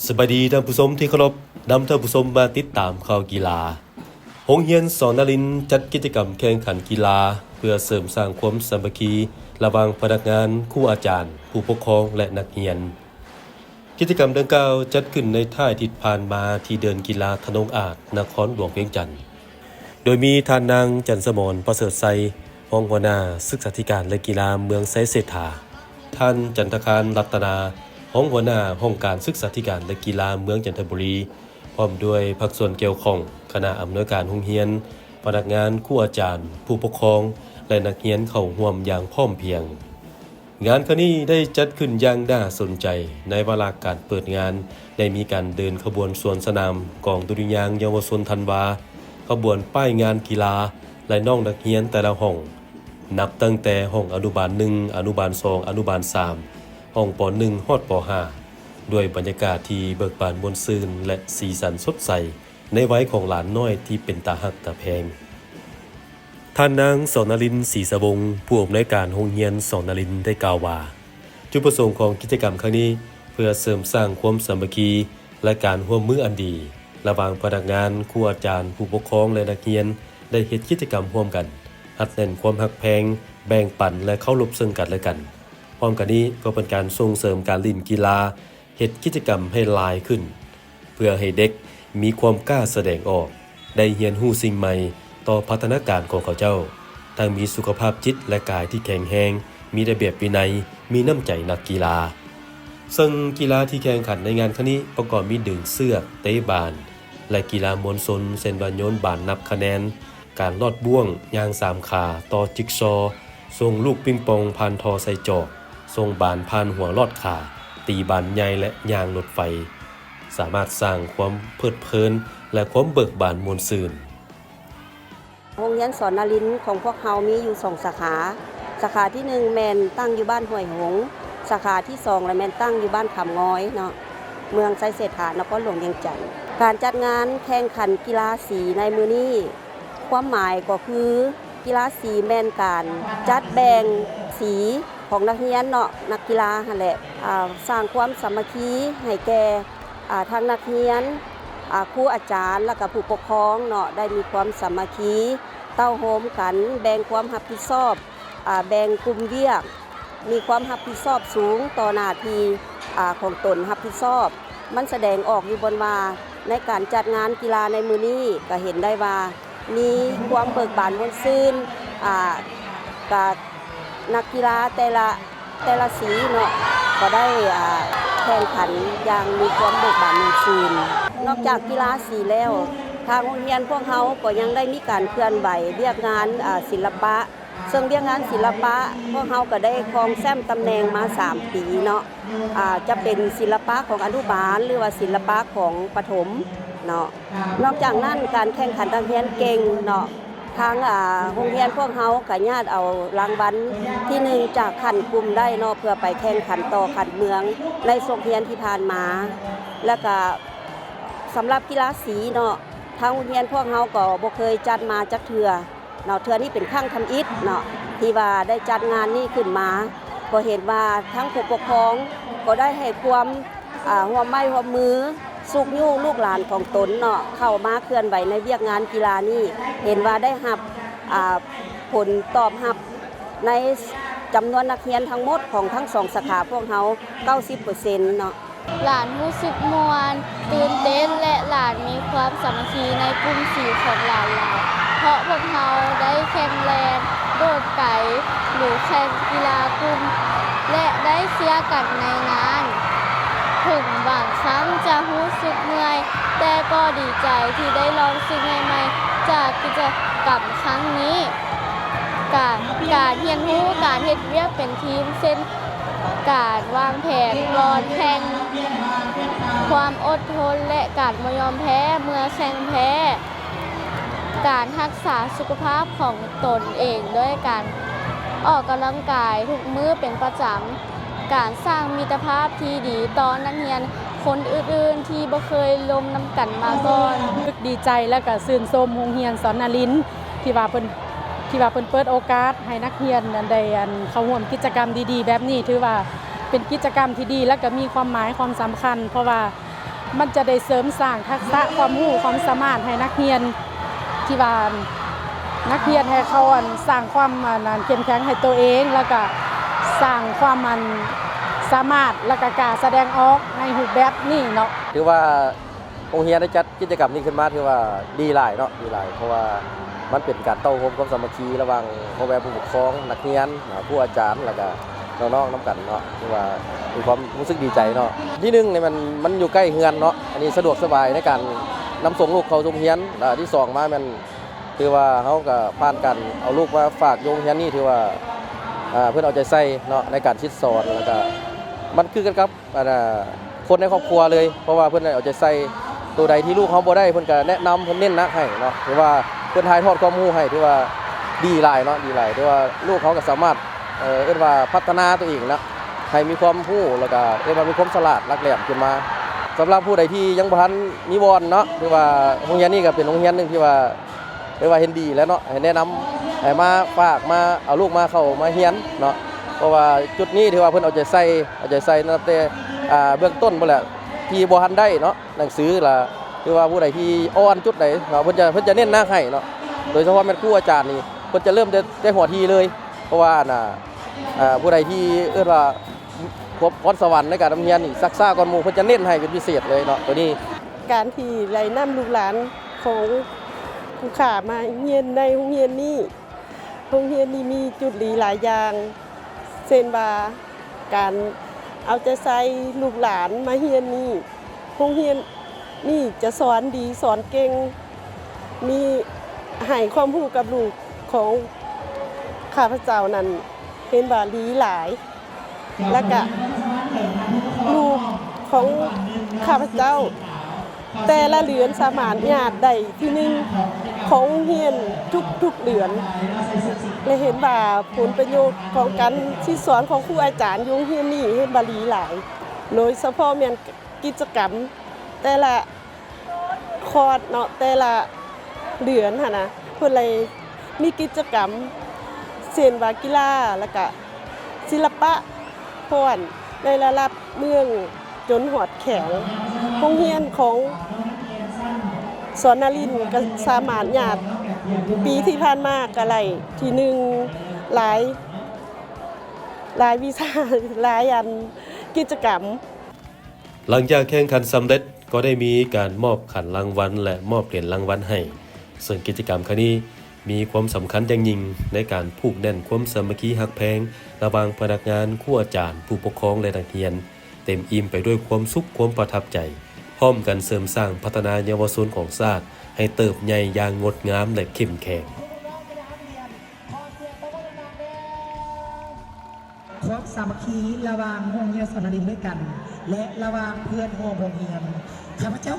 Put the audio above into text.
ສະບາຍດີທ່ານຜູ້ຊົມທີ່ເຄົາລົບ, ນຳທ່ານຜູ້ຊົມມາຕິດຕາມຂ່າວກິລາ. ໂຮງຮຽນສອນນາລິນຈັດກິດຈະກຳແຂ່ງຂັນກິລາ ເພື່ອເສີມສ້າງຄວາມສາມັກຄີລະຫວ່າງພະນັກງານ, ຄູອາຈານ, ຜູ້ປົກຄອງ ແລະ ນັກຮຽນ. ກິດຈະກຳດັ່ງກ່າວຈັດຂຶ້ນໃນທ້າຍທິດຜ່ານມາທີ່ເດີ່ນກິລາທະນົງອາດ ນະຄອນຫຼວງວຽງຈັນ. ໂດຍມີທ່ານນາງ ຈັນສະໝອນ ປະເສີດໄຊ, ຮອງຫົວໜ້າສຶກສາທິການ ແລະ ກິລາເມືອງໄຊເສດຖາ, ທ່ານ ຈັນທະຄານ ລັດຕະນາ, ຮອງຫົວໜ້າຫ້ອງການສຶກສາທິການ ແລະ ກິລາເມືອງຈັນທະບູລີ, ພ້ອມດ້ວຍພາກສ່ວນກ່ຽວຂ້ອງ, ຄະນະອຳນວຍການໂຮງຮຽນ, ພະນັກງານ, ຄູອາຈານ, ຜູ້ປົກຄອງ ແລະ ນັກຮຽນເຂົ້າຮ່ວມຢ່າງພ້ອມພຽງ. ງານຄັ້ງນີ້ໄດ້ຈັດຂຶ້ນຢ່າງໜ້າສົນໃຈ. ໃນວາລະການເປີດງານ ໄດ້ມີການເດີນຂະບວນສວນສະໜາມ ກອງດຸລິຍາງເຍົາວະຊົນທັນວາ, ຂະບວນປ້າຍງານກິລາ ແລະ ນ້ອງນັກຮຽນແຕ່ລະຫ້ອງ, ນັບຕັ້ງແຕ່ຫ້ອງອະນຸບານໜຶ່ງ, ອະນຸບານສອງ, ອະນຸບານສາມ, ຫ້ອງ ປໍໜຶ່ງ ຮອດ ປໍຫ້າ ດ້ວຍບັນຍາກາດທີ່ເບີກບານມ່ວນຊື່ນ ແລະ ສີສັນສົດໃສ ໃນໄວຂອງຫຼານນ້ອຍທີ່ເປັນຕາຮັກຕາແພງ. ທ່ານນາງ ສອນນາລິນ ສີສະວົງ, ຜູ້ອຳນວຍການໂຮງຮຽນສອນນາລິນ ໄດ້ກ່າວວ່າ, ຈຸດປະສົງຂອງກິດຈະກຳຄັ້ງນີ້ ເພື່ອເສີມສ້າງຄວາມສາມັກຄີ ແລະ ການຮ່ວມມືອັນດີ ລະຫວ່າງພະນັກງານ, ຄູອາຈານ, ຜູ້ປົກຄອງ ແລະ ນັກຮຽນ ໄດ້ເຮັດກິດຈະກຳຮ່ວມກັນ, ຮັດແໜ້ນຄວາມຮັກແພງ, ແບ່ງປັນ ແລະ ເຄົາລົບເຊິ່ງກັນ ແລະ ກັນ. ພ້ອມກັນນີ້ກໍເປັນການສົ່ງເສີມການຫຼິ້ນກິລາ, ເຮັດກິດຈະກຳໃຫ້ຫຼາຍຂຶ້ນ ເພື່ອໃຫ້ເດັກມີຄວາມກ້າສະແດງອອກ, ໄດ້ຮຽນຮູ້ສິ່ງໃໝ່ຕໍ່ພັດທະນາການຂອງເຂົາເຈົ້າ, ທັງມີສຸຂະພາບຈິດ ແລະ ກາຍທີ່ແຂງແຮງ, ມີລະບຽບວິໄນ, ມີນ້ຳໃຈນັກກິລາ. ເຊິ່ງກິລາທີ່ແຂ່ງຂັນໃນງານຄັ້ງນີ້ປະກອບມີດຶງເຊືອກ, ເຕະບານ ແລະ ກິລາມວນຊົນ ເຊັ່ນວ່າໂຍນບານນັບຄະແນນ, ການລອດບ້ວງ, ຍ່າງສາມຂາ, ຕໍ່ຈິກຊໍ, ສົ່ງລູກປິງປອງຜ່ານທໍ່ໃສ່ຈອກ, ສົ່ງບານຜ່ານຫົວລອດຂາ, ຕີບານໃຫຍ່ ແລະ ຍ່າງລົດໄຟ. ສາມາດສ້າງຄວາມເພີດເພີນ ແລະ ຄວາມເບີກບານມ່ວນຊື່ນ. ໂຮງຮຽນສອນນາລິນຂອງພວກເຮົາມີຢູ່ສອງສາຂາ. ສາຂາທີໜຶ່ງແມ່ນຕັ້ງຢູ່ບ້ານຫ້ວຍຫົງ, ສາຂາທີສອງລະແມ່ນຕັ້ງຢູ່ບ້ານຄຳງອຍເນາະ, ເມືອງໄຊເສດຖາ, ນະຄອນຫຼວງວຽງຈັນ. ການຈັດງານແຂ່ງຂັນກິລາສີໃນມື້ນີ້ ຄວາມໝາຍກໍຄື ກິລາສີແມ່ນການຈັດແບ່ງສີຂອງນັກຮຽນເນາະ, ນັກກິລາຫັ້ນແຫຼະ, ອາ, ສ້າງຄວາມສາມັກຄີໃຫ້ແກ່ ອາ, ທັງນັກຮຽນ, ອາ, ຄູອາຈານ ແລະ ກະຜູ້ປົກຄອງເນາະ, ໄດ້ມີຄວາມສາມັກຄີ, ເຕົ້າໂຮມກັນ, ແບ່ງຄວາມຮັບຜິດຊອບ, ອາ, ແບ່ງກຸ່ມວຽກ, ມີຄວາມຮັບຜິດຊອບສູງຕໍ່ໜ້າທີ່, ອາ, ຂອງຕົນຮັບຜິດຊອບ. ມັນສະແດງອອກຢູ່ບ່ອນວ່າ ໃນການຈັດງານກິລາໃນມື້ນີ້ ກະເຫັນໄດ້ວ່າມີຄວາມເບີກບານມ່ວນຊື່ນ, ອາ, ກະນັກກິລາແຕ່ລະ ແຕ່ລະສີເນາະ ກໍໄດ້, ອາ, ແຂ່ງຂັນຢ່າງມີຄວາມເບີກບານມ່ວນຊື່ນ. ນອກຈາກກິລາສີແລ້ວ, ທາງໂຮງຮຽນພວກເຮົາກໍຍັງໄດ້ມີການເຄື່ອນໄຫວວຽກງານ, ອາ, ສິລະປະ, ເຊິ່ງວຽກງານສິລະປະ ພວກເຮົາກໍໄດ້ຄອງແຊ້ມຕຳແໜ່ງມາສາມປີເນາະ, ອາ, ຈະເປັນສິລະປະຂອງອະນຸບານ ຫຼືວ່າສິລະປະຂອງປະຖົມເນາະ. ນອກຈາກນັ້ນ ການແຂ່ງຂັນນັກຮຽນເກັ່ງເນາະ, ທາງ, ອາ, ໂຮງຮຽນພວກເຮົາກະຍາດເອົາລາງວັນທີໜຶ່ງຈາກຂັ້ນກຸ່ມໄດ້ເນາະ ເພື່ອໄປແຂ່ງຂັນຕໍ່ຂັ້ນເມືອງໃນສົກຮຽນທີ່ຜ່ານມາ. ແລ້ວກະສຳລັບກິລາສີເນາະ, ທາງໂຮງຮຽນພວກເຮົາກໍບໍ່ເຄີຍຈັດມາຈັກເທື່ອເນາະ, ເທື່ອນີ້ເປັນຄັ້ງທຳອິດເນາະ ທີ່ວ່າໄດ້ຈັດງານນີ້ຂຶ້ນມາ. ກໍເຫັນວ່າທັງຜູ້ປົກຄອງກໍໄດ້ໃຫ້ຄວາມ, ອາ, ຮ່ວມໄມ້ຮ່ວມມື ຊຸກຍູ້ລູກຫຼານຂອງຕົນເນາະ ເຂົ້າມາເຄື່ອນໄຫວໃນວຽກງານກິລານີ້. ເຫັນວ່າໄດ້ຮັບ, ອາ, ຜົນຕອບຮັບໃນຈຳນວນນັກຮຽນທັງໝົດຂອງທັງສອງສາຂາພວກເຮົາ ເກົ້າສິບເປີເຊັນເນາະ. ຫຼານຮູ້ສຶກມ່ວນ, ຕື່ນເຕັ້ນ ແລະ ຫຼານມີຄວາມສາມັກຄີໃນກຸ່ມສີຂອງຫຼານຫຼາຍ, ເພາະພວກເຮົາໄດ້ແຂ່ງແລ່ນ, ໂດດໄກ ຫຼື ແຂ່ງກິລາກຸ່ມ ແລະ ໄດ້ເຊຍກັນໃນງານ. ເຖິງບາງຄັ້ງຈະຮູ້ສຶກເມື່ອຍ, ແຕ່ກໍດີໃຈທີ່ໄດ້ລອງສິ່ງໃໝ່ໆຈາກກິດຈະກຳຄັ້ງນີ້. ການ, ການຮຽນຮູ້ການເຮັດວຽກເປັນທີມ ເຊັ່ນ ການວາງແຜນກ່ອນແຂ່ງ, ຄວາມອົດທົນ ແລະ ການບໍ່ຍອມແພ້ເມື່ອແຂ່ງແພ້, ການຮັກສາສຸຂະພາບຂອງຕົນເອງດ້ວຍການອອກກຳລັງກາຍທຸກມື້ເປັນປະຈຳ, ການສ້າງມິດຕະພາບທີ່ດີຕໍ່ນັກຮຽນຄົນອື່ນໆທີ່ບໍ່ເຄີຍລົມນຳກັນມາກ່ອນ. ຮູ້ສຶກດີໃຈ ແລະ ກະຊື່ນຊົມໂຮງຮຽນສອນນາລິນ ທີ່ວ່າເພິ່ນ ທີ່ວ່າເພິ່ນເປີດໂອກາດໃຫ້ນັກຮຽນນັ້ນໄດ້ ອັນ ເຂົ້າຮ່ວມກິດຈະກຳດີໆແບບນີ້. ຖືວ່າເປັນກິດຈະກຳທີ່ດີ ແລະ ກະມີຄວາມໝາຍຄວາມສຳຄັນ ເພາະວ່າ ມັນຈະໄດ້ເສີມສ້າງທັກສະຄວາມຮູ້ຄວາມສາມາດໃຫ້ນັກຮຽນ ທີ່ວ່ານັກຮຽນໃຫ້ເຂົາ ອັນ ສ້າງຄວາມ ອັນ ເຂັ້ມແຂງໃຫ້ໂຕເອງ ແລ້ວກະສ້າງຄວາມ ອັນ ສາມາດ ແລ້ວກະກ້າສະແດງອອກໃນຮູບແບບນີ້ເນາະ. ຖືວ່າໂຮງຮຽນໄດ້ຈັດກິດຈະກຳນີ້ຂຶ້ນມາ ຖືວ່າດີຫຼາຍເນາະ ດີຫຼາຍ ເພາະວ່າມັນເປັນການເຕົ້າໂຮມຄວາມສາມັກຄີລະຫວ່າງພໍ່ແມ່ຜູ້ປົກຄອງ ນັກຮຽນ ຄູອາຈານ ແລ້ວກະ ນ້ອງໆນຳກັນເນາະ ຖືວ່າມີຄວາມຮູ້ສຶກດີໃຈເນາະ. ທີໜຶ່ງນີ້ມັນ ມັນຢູ່ໃກ້ເຮືອນເນາະ ອັນນີ້ສະດວກສະບາຍໃນການນຳສົ່ງລູກເຂົ້າໂຮງຮຽນ ແລະ ທີສອງມາແມ່ນ ຖືວ່າເຮົາກໍຜ່ານການເອົາລູກມາຝາກຢູ່ໂຮງຮຽນນີ້ ຖືວ່າ ເພິ່ນເອົາໃຈໃສ່ເນາະ ໃນການສິດສອນ ແລ້ວກໍມັນຄືກັນກັບ ອັນ ຄົນໃນຄອບຄົວເລີຍ ເພາະວ່າເພິ່ນເອົາໃຈໃສ່ ໂຕໃດທີ່ລູກເຮົາບໍ່ໄດ້ ເພິ່ນກໍແນະນຳ ເພິ່ນເນັ້ນໜັກໃຫ້ເນາະ ຖືວ່າເພິ່ນຖ່າຍທອດຄວາມຮູ້ໃຫ້ ຖືວ່າດີຫຼາຍເນາະ ດີຫຼາຍ ຖືວ່າລູກເຮົາກໍສາມາດ ເອີ້ນວ່າພັດທະນາຕົວເອງນະ ໃຫ້ມີຄວາມຮູ້ ແລ້ວກໍເອີ້ນວ່າມີຄວາມສະຫຼາດຫຼັກແຫຼມຂຶ້ນມາ. ສຳລັບຜູ້ໃດທີ່ຍັງບໍ່ທັນມີບ່ອນເນາະ ຖືວ່າໂຮງຮຽນນີ້ກໍເປັນໂຮງຮຽນໜຶ່ງທີ່ວ່າ ເອີ້ນວ່າເຫັນດີແລ້ວເນາະ ໃຫ້ແນະນຳ ໃຫ້ມາຝາກ ມາເອົາລູກມາເຂົ້າມາຮຽນເນາະ ເພາະວ່າຈຸດນີ້ຖືວ່າເພິ່ນເອົາໃຈໃສ່ ເອົາໃຈໃສ່ຕັ້ງແຕ່ ອ່າ ເບື້ອງຕົ້ນພຸ້ນແຫຼະ ທີ່ບໍ່ທັນໄດ້ເນາະ ໜັງສືລະ ຖືວ່າຜູ້ໃດທີ່ອ່ອນຈຸດໃດເນາະ ເພິ່ນຈະ ເພິ່ນຈະເນັ້ນໜັກໃຫ້ເນາະ ໂດຍສະເພາະແມ່ນຄູອາຈານນີ້ ເພິ່ນຈະເລີ່ມແຕ່ ແຕ່ຫົວທີເລີຍ ເພາະວ່າ ອັນ ອ່າ ຜູ້ໃດທີ່ເອີ້ນວ່າ ພວກພອນສະຫວັນໃນການນຳຮຽນນີ້ ຊັກຊ້າກ່ອນໝູ່ ເພິ່ນຈະເນັ້ນໃຫ້ເປັນພິເສດເລີຍເນາະ ໂຕນີ້. ການທີ່ໄດ້ນຳລູກຫຼານຂອງຜູ້ຂ້າມາຮຽນໃນໂຮງຮຽນນີ້ ໂຮງຮຽນນີ້ມີຈຸດດີຫຼາຍຢ່າງ ເຊັ່ນວ່າ ການເອົາໃຈໃສ່ລູກຫຼານມາຮຽນນີ້ ໂຮງຮຽນນີ້ຈະສອນດີ ສອນເກັ່ງ ມີໃຫ້ຄວາມຮູ້ກັບລູກຂອງຂ້າພະເຈົ້ານັ້ນ ເຫັນວ່າດີຫຼາຍ ແລະກະລູກຂອງຂ້າພະເຈົ້າ ແຕ່ລະເດືອນສາມາດຍາດໄດ້ທີໜຶ່ງຂອງໂຮງຮຽນທຸກໆເດືອນ ແລະເຫັນວ່າຜົນປະໂຫຍດຂອງການສິດສອນຂອງຄູອາຈານຢູ່ໂຮງຮຽນນີ້ເຫັນວ່າດີຫຼາຍ ໂດຍສະເພາະແມ່ນກິດຈະກຳແຕ່ລະຄອດເນາະ ແຕ່ລະເດືອນຫັ້ນນະ ເພິ່ນໄດ້ມີກິດຈະກຳ ເຊັ່ນວ່າກິລາ ແລະກະ ສິລະປະພ້ອນໃນລະດັບເມືອງຈົນຮອດແຂວງ. ໂຮງຮຽນຂອງສອນນາລິນກໍສາມາດຍາດ ປີທີ່ຜ່ານມາກໍໄດ້ທີໜຶ່ງຫຼາຍ ຫຼາຍວິຊາ ຫຼາຍອັນກິດຈະກຳ. ຫຼັງຈາກແຂ່ງຂັນສຳເລັດ ກໍໄດ້ມີການມອບຂັນລາງວັນ ແລະ ມອບຫຼຽນລາງວັນໃຫ້ ເຊິ່ງກິດຈະກຳຄັ້ງນີ້ ມີຄວາມສຳຄັນຢ່າງຍິ່ງໃນການຜູກແໜ້ນຄວາມສາມັກຄີຮັກແພງລະຫວ່າງພະນັກງານ, ຄູອາຈານ, ຜູ້ປົກຄອງ ແລະ ນັກຮຽນ, ເຕັມອີ່ມໄປດ້ວຍຄວາມສຸກຄວາມປະທັບໃຈ, ພ້ອມກັນເສີມສ້າງພັດທະນາເຍົາວະຊົນຂອງຊາດໃຫ້ເຕີບໃຫຍ່ຢ່າງງົດງາມ ແລະ ເຂັ້ມແຂງ. ຄວາມສາມັກຄີລະຫວ່າງໂຮງຮຽນສອນນາລິນດ້ວຍກັນ ແລະ ລະຫວ່າງເພື່ອນຮ່ວມໂຮງຮຽນ. ຂ້າພະເຈົ້າ